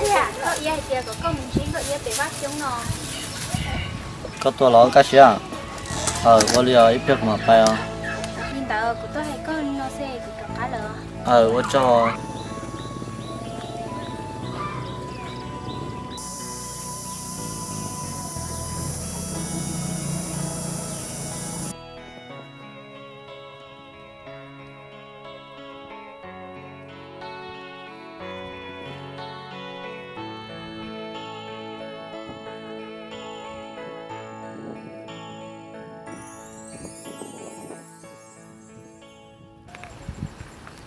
Nkauj Iab hais tias kom koj mus ntsib Nkauj Iab pem vaj xyoob no. Koj tuaj los Kab Siab? Aws, ua li os, ib pliag kuv mam pais os. Li ntawd kuv tuaj hais koj li no xwb, kuv rov qab lawm. Aws, ua tsaug.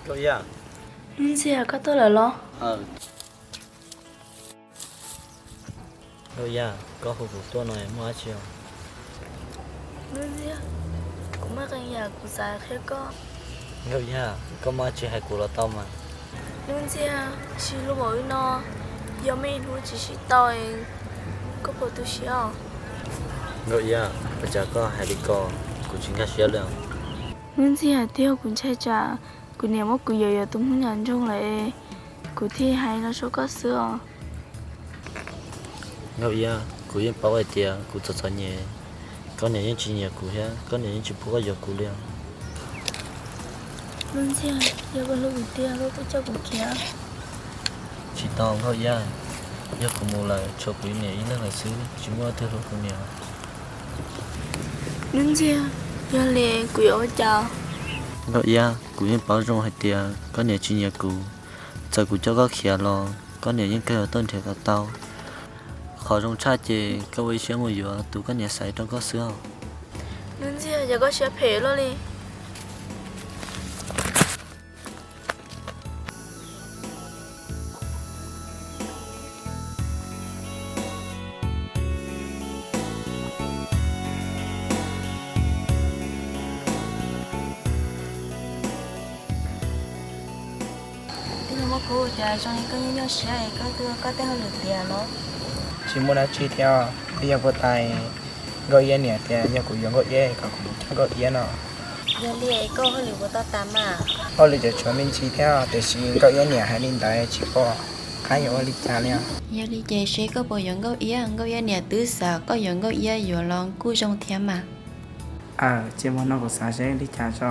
Nkauj Iab. Hnub Ntxiag, koj tuaj lawm los? Nkauj Iab, koj hu kuv tuaj no muaj dab tsi os? Hnub Ntxiag, kuv muaj qee yam kuv xav qhia koj. Nkauj Iab, koj muaj dab tsi hais kuv los tau mas. Hnub Ntxiag, sib hlub npaum li no, yog muaj ib hnub tsis sib tau, koj puas tu siab os? Nkauj Iab, ua cas koj hais li ko, kuv tsis nkag siab li os. Hnub Ntxiag, twb yog kuv ntshai tsam kuv niam muab kuv yuam yuav tus Hmoob nyob nroog lawm, kuv thiaj hais no rau koj xwb os. Nkauj Iab, kuv yeej paub hais tias kuv txom txom nyem, koj niam yeej tsis nyiam kuv thiab koj niam yeej tsis pub koj yuav kuv li os. Hnub Ntxiag, yog koj hlub kuv tiag koj twb coj kuv khiav. Tsis tau Nkauj Iab, yog kuv mus lawm tshuav kuv niam ib leeg lawm xwb, tsis muaj leej twg hlub kuv niam. Hnub Ntxiag, yog li kuv yuav ua cas? Nkauj Iab, kuv yeej paub zoo hais tias koj niam tsis nyiam kuv, txawm kuv coj koj khiav los koj niam yeej kawg yuav tuaj nrhiav kom tau. Qhov zoo tshaj ces koj ua ib siab mus yuav tus koj niam xaiv rau koj xwb os. Hnub Ntxiag, yog koj siab phem luaj li. Twb yog muab kuv tias zoo li koj nyuaj nyuaj siab es koj tuaj koj tej hauj lwm tiag los? Tsis muaj dab tsi thiab, twb yog puag ta Nkauj Iab niam tias yog kuv yuav Nkauj Iab kom kuv mus coj Nkauj Iab no. Yog li koj hauj lwm puas tau tas mas? Hauj lwm tseem tshuav me ntsis thiab, tiam sis Nkauj Iab niam hais li ntawd tsis pom qab yuav ua li cas li os. Yog li ces seb koj puas yuav Nkauj Iab, Nkauj Iab niam twb xav koj yuav Nkauj Iab yuav los kuj zoo thiab mas. Aws, cia muab no kuv xav seb li cas tso.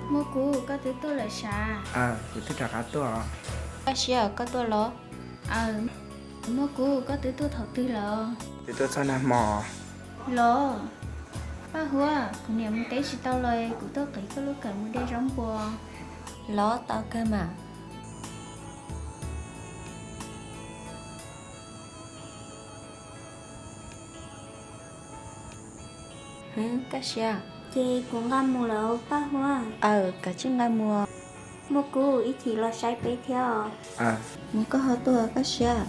Muaj Kub, koj twb tuaj lawm sav? Aws, kuv twb rov qab tuaj. Kab Siab, koj tuaj los? Aws, Muaj Kub, koj twb tuaj thaum twg lawm? Twb tuaj txog nag hmo. Los, Paj Huab, kuv niam mus teb tsis tau los kuv tuaj qiv koj lub kawm mus de zaub npua. Los tau kawg mas. Hwv, Kab Siab. Ces kuv nqa mus lawm Paj Huab. Aws, kav tsij nqa mus. Muaj Kub, ib chim los saib peb thiab os. Mus koj ho tuaj Kab Siab.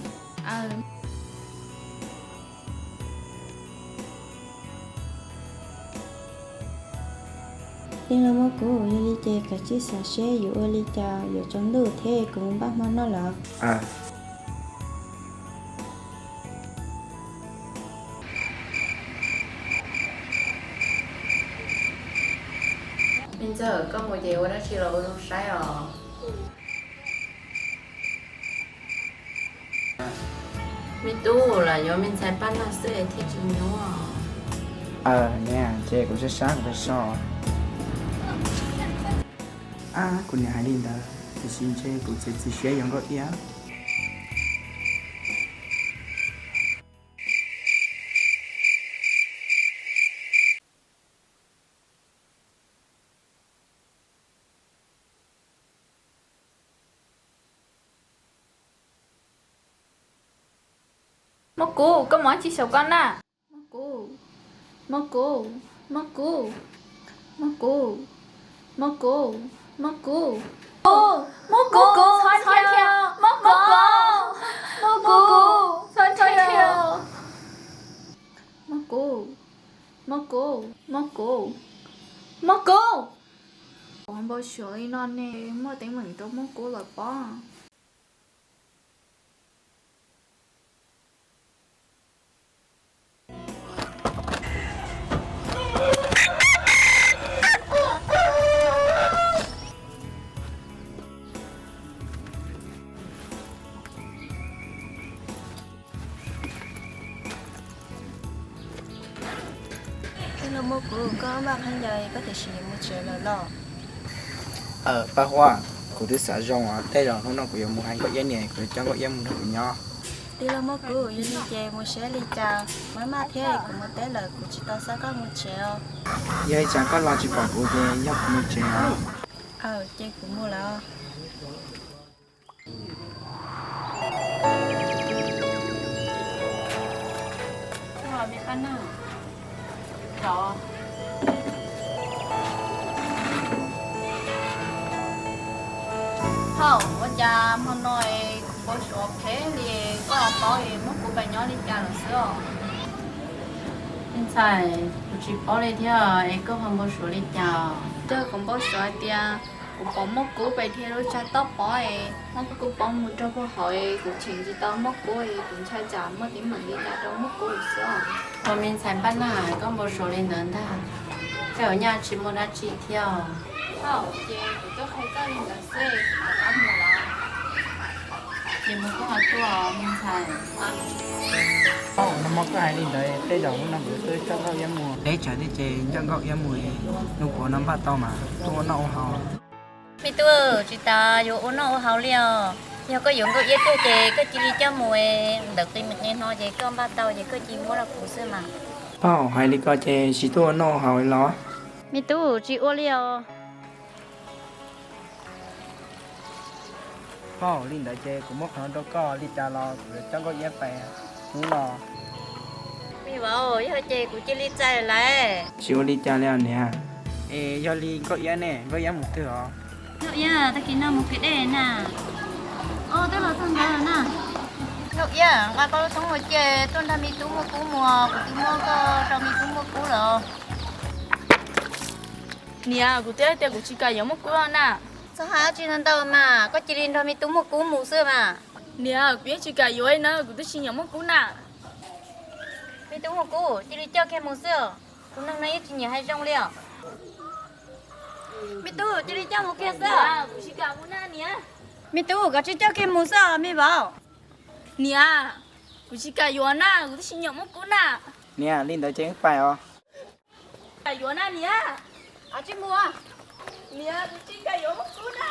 Yeej los Muaj Kub, yog li ces kav tsij xav seb yuav ua li cas yuav tsaus ntuj thiab kuv mus npaj hmo noj lawm. Me ntxawm, koj mus ces ua dab tsi los ua zoo saib os. Me tub, lam yuav me ntxhais paj nag xwb es thiaj tsis nyuaj. Aws, niam, ces kuv sab sab kuv so so. Ab, kuv niam hais li ntawd, tiam sis ntshe kuv txiav txim siab yuav Nkauj Iab. Muaj Kub, koj mus ua dab tsi saum koj na? Muaj Kub, Muaj Kub, Muaj Kub, Muaj Kub, Muaj Kub, Muaj Kub, Muaj Kub, Muaj Kub, txhob dhia, Muaj Kub, Muaj Kub, txhob dhia, Muaj Kub, Muaj Kub, Muaj Kub, Muaj Kub. Ua npau suav li no ne, muaj teeb meem rau Muaj Kub lawm pob. Muaj kuv koj maj qhov ncauj koj tiam sis yuav mus tsev lawm los? Aw, Paj Huab, kuv twb xav zoo os, tej zaum hnub no kuv yuav mus hais Nkauj Iab niam, kuv yuav coj Nkauj Iab mus nrog kuv nyob. Tij laug Muaj Kuv, yog li ces mus saib li cas, maj maj thiab kuv mus teb lawm kuv tsis tau xa koj mus tsev os. Yog li cas koj los tsis pom kuv ces yog kuv mus tsev os. Aw, ces kuv mus lawm. Thaum ua cas hmo no kuv npau suav phem li, koj paub es Muaj Kuv pais nyob li cas lawm xwb os? Me ntxhais, kuv tsis paub li thiab es koj ho npau suav li cas? Twb kuv npau suav hais tias kuv pom Muaj Kuv pais dhia lub tsag tob pov es Muaj Kuv pov mus rau puag hauv es kuv cheem tsis tau Muaj Kuv es kuv ntshai tsam muaj teeb meem li cas rau Muaj Kuv xwb os. Ua me ntxhais Paj Naj, koj npau suav li ntawd ntag, tej zaum nyaj tsis muaj dab tsi thiab. Thaum ces kuv twb qhia koj li ntawd xwb, koj mus los? Ces mus koj ho tuaj me ntxhais. Nag hmo koj hais li ntawd tej zaum hnub no kuv twb coj Nkauj Iab mus. Peb tsam thiab ces coj Nkauj Iab mus, nug puav no npaj tau mas tuaj ua noj ua haus. Me tub, tsis tas yuav ua noj ua haus li os. Yog koj yuav Nkauj Iab tiag ces koj cia li coj mus, ntawm qis me qis no ces koj npaj tau ces koj cia li muab rau kuv xwb mas. Phauj, hais li ko ces tsis tuaj ua noj ua haus los? Me tub, tsis ua li os. Phauj, li ntawd ces kuv muab qhov no rau koj, li cas los kuv yuav coj Nkauj Iab pais hnub no. Me vauv, yog ces kuv cia li txais lawm. Tsis ua li cas li os niam. Es yog li Nkauj Iab ne, Nkauj Iab mus twg os? Nkauj Iab, tag kis no mus kev dej na. Os, twb los txog ntawd na. Nkauj Iab, nqa koj lub xyoob mus ces tuaj nrog me tub Muaj Kub mus, kuv twb muab koj rau me tub Muaj Kub lawm. Niam, kuv twb hais tias kuv tsis kam yuav Muaj Kub na. Txhob hais dab tsi ntau ntau mas, koj cia li nrog me tub Muaj Kub mus xwb mas. Niam, kuv yeej tsis kam yuav li na, kuv twb tsis nyiam Muaj Kub na. Me tub Muaj Kub, cia li coj kiag mus xwb, tus neeg no yeej tsis nyiam hais zoo li os. Me tub, cia li coj mus kiag xwb. Me tub, koj tsis coj kiag mus xwb os me vauv. Niam, kuv tsis kam yuav na, kuv twb tsis nyiam Muaj Kub na. Niam, li ntawd ces wb pais os. Kam yuav na niam. Tsis mus. Niam, kuv tsis kam yuav Muaj Kub na.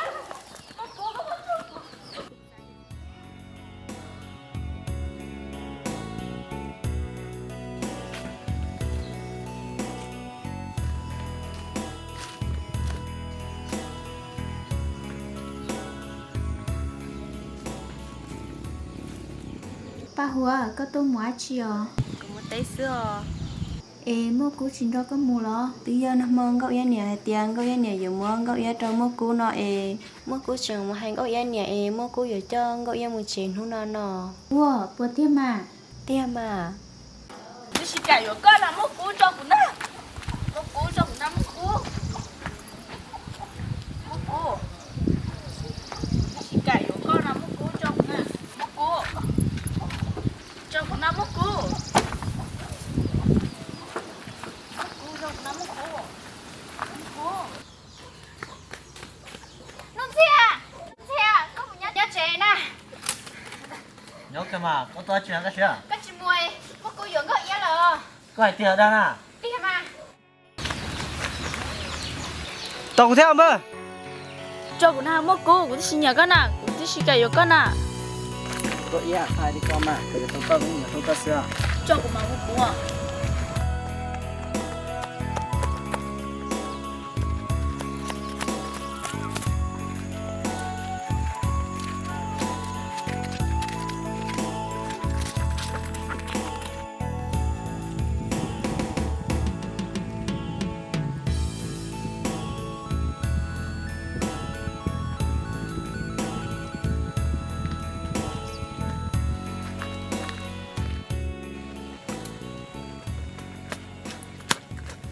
Paj Huab, koj tuaj mus dab tsi os? Kuv mus teb xwb os. Es Muaj Kub tsis nrog koj mus los? Twb yog nag hmo Nkauj Iab niam hais tias Nkauj Iab niam yuav muab Nkauj Iab rau Muaj Kub no es Muaj Kub tseem mus hais Nkauj Iab niam es Muaj Kub yuav coj Nkauj Iab mus tsev hnub no no. Ua, puas tiag mas? Tiag mas. Kuv tsis kam yuav koj na Muaj Kub, tso kuv na. Muaj Kub, tso kuv na Muaj Kub. Muaj Kub. Kuv tsis kam yuav koj na Muaj Kub, tso kuv na. Muaj Kub. Tso kuv na Muaj Kub. Muaj Kub, tso kuv na Muaj Kub. Muaj Kub. Nuj Ntxhiab, Nuj Ntxhiab, koj mus nyob tsev na. Nyob kawg mas, koj tuaj tsis na Nkauj Siab? Koj tsis mus, Muaj Kub yuav Nkauj Iab lawm. Koj hais tiag dag na? Tiag mas. Tos kuv thiab npawg. Tso kuv na Muaj Kub, kuv twb tsis nyiam koj na, kuv twb tsis kam yuav koj na. Nkauj Iab, hais li ko mas, kuv yuav tau koj, kuv yuav tau koj xwb. Tso kuv mas Muaj Kub.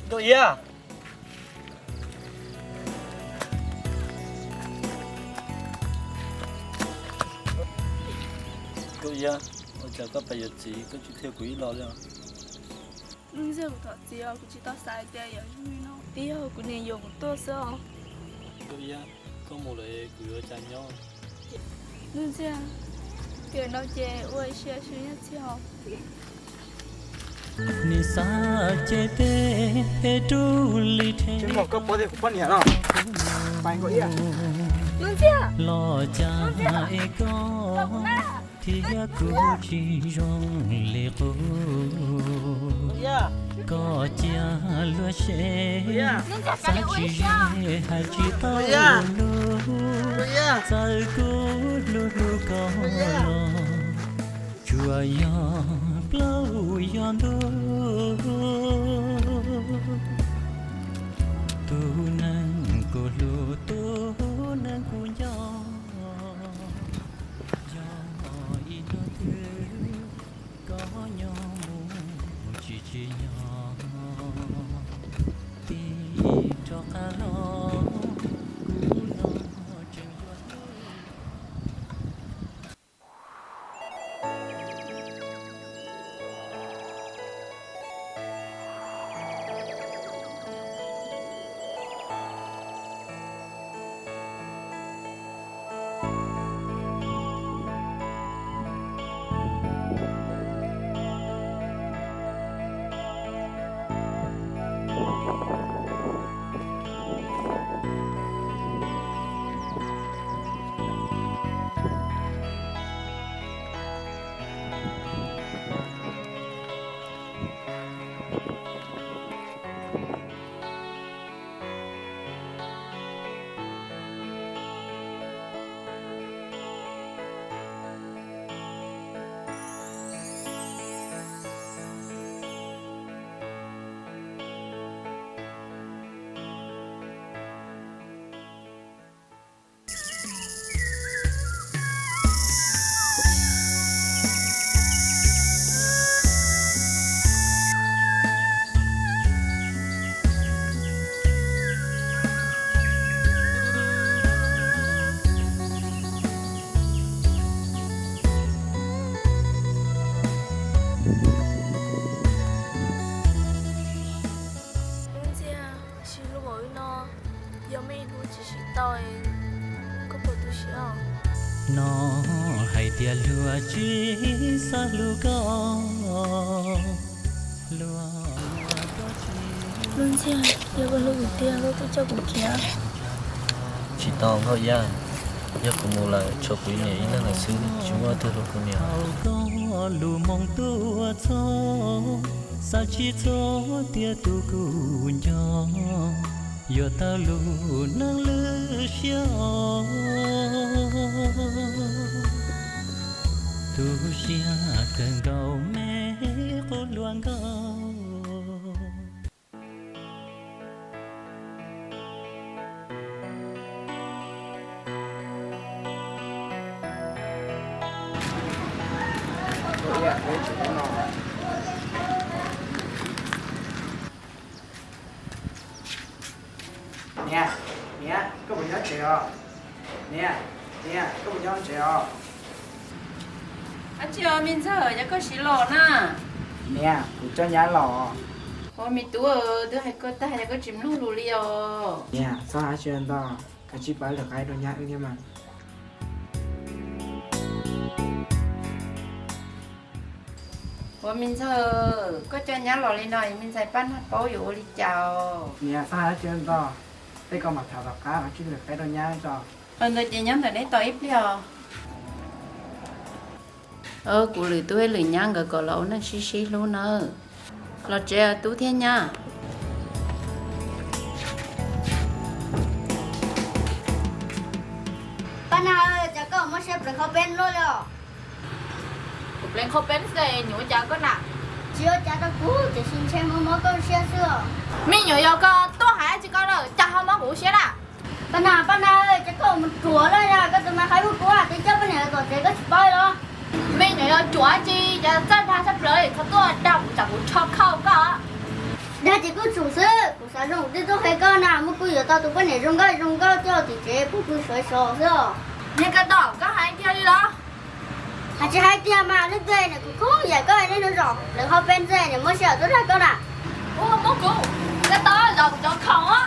Nkauj Iab. Nkauj Iab, ua cas koj pais yuav txiv koj tsis qhia kuv ib los li? Nuj Ntxhiab, kuv thov txim os, kuv tsis tau xav hais tias yuav zoo li no, twb yog kuv niam yuam kuv tuaj xwb os. Nkauj Iab, koj mus lawm kuv yuav ua cas nyob? Nuj Ntxhiab, tiam no ces ua ib siab sib nyob txhij os. Nim xav ces tej phem rub li rhe. Koj pov tias kuv poj niam no. Los cas es koj thiab kuv tsis zoo li qub. Koj cia luag seb, xav tsis ze hais tsis tau lus, txawm kuv hlub hlub koj los tsuas yog plaub yog ntuj. Tus neeg kuv hlub, tus neeg kuv nco, yog ib hnub twg koj nyob mus tsis tsim nyog, tig rov qab los, kuv no tseem yuav hlub. Ntxia, sib hlub npaum li no, yog muaj ib hnub tsis sib tau, koj puas tu siab os? No hais tias luag tsis xav hlub koj, luag ua koj tsis... Ntxia, yog koj hlub kuv tiag koj kuj coj kuv khiav. Tsis tau Nkauj Iab, yog kuv mus lawm tshuav kuv niam ib leeg lawm xwb, tsis muaj leej twg hlub kuv niam. Koj lus moo tuaj txog, xav tsis txog tias tus kuv nco yuav tawg lub neej lwj siab os. Tu siab kawg nkaus me qub hluas nkauj. Niam, niam, koj puas nyob tsev os? Niam, niam, koj puas nyob tsev os? Dab tsi os me ntxawg, cas koj siv los na? Niam, kuv coj nyab los. Ua me tub, twb hais koj tag, cas koj tsis mloog lus li os? Niam, txhob hais dab tsi ntau, kav tsij pab lwm qaib rau nyab wb thiab mas. Ua me ntxawg, koj coj nyab los li no, me ntxhais Paj Nag paub yuav ua li cas? Niam, txhob hais dab tsi ntau, tej ko mam tham tom qab, kav tsij lwm qaib rau nyab tso. Ntawd ces nyob ntawm neb tos ib pliag os. Kuv lwm tub thiab lwm nyab nkawd kom los ua neej sib sib hlub nawb. Los tsev tub thiab nyab. Paj Nag, cas koj muab siab pleev qhov peb luaj li os? Kuv pleev qhov peb xwb, nyuam ua cas koj na? Tsis ua cas rau kuv, tiam sis ntshe mob mob koj siab xwb os. Me nyuam yaus, koj tuaj hais dab tsi koj lawm, cas ho mob kuv siab na? Paj Nag, Paj Nag, cas koj mus ruam lawm na, koj tus mas qhaib muab kuv twb coj poj niam los tom tsev koj tsis paub los? Me nyuam yaus, ruam dab tsi, cas txawj dag tshaj plaws li, txhob tuaj dag kuv tsam kuv tsho khau koj. Dag ces kuj tsum xwb, kuv xav zoo kuv twb tuaj qhia koj na, muab kuv yuav tau tus poj niam zoo nkauj zoo nkauj coj tim tsev pub kuv sov sov xwb os. Niag Kab Tom, koj hais kiag li los? Hais tsis hais tiag mas, leej twg niam kuv khoob yam koj niaj hnub zom lawv qhov peb ntxej niam muab sij hawm tuaj dag koj na. Ua muab kuv, Kab Tom, zom kuv cov khoom.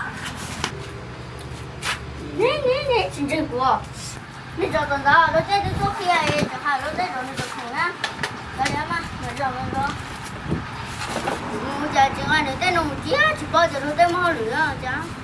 Tsis ntseeg kuv. Nej zom tom ntawd, luag tej twb tuaj qhia es tseem hais luag tej zom nws tus khoom na. Cov li mas, zom los zom. Cas tsis nqa nws tej no mus thiab, tsis paub tias luag tej muaj hauj lwm no cas.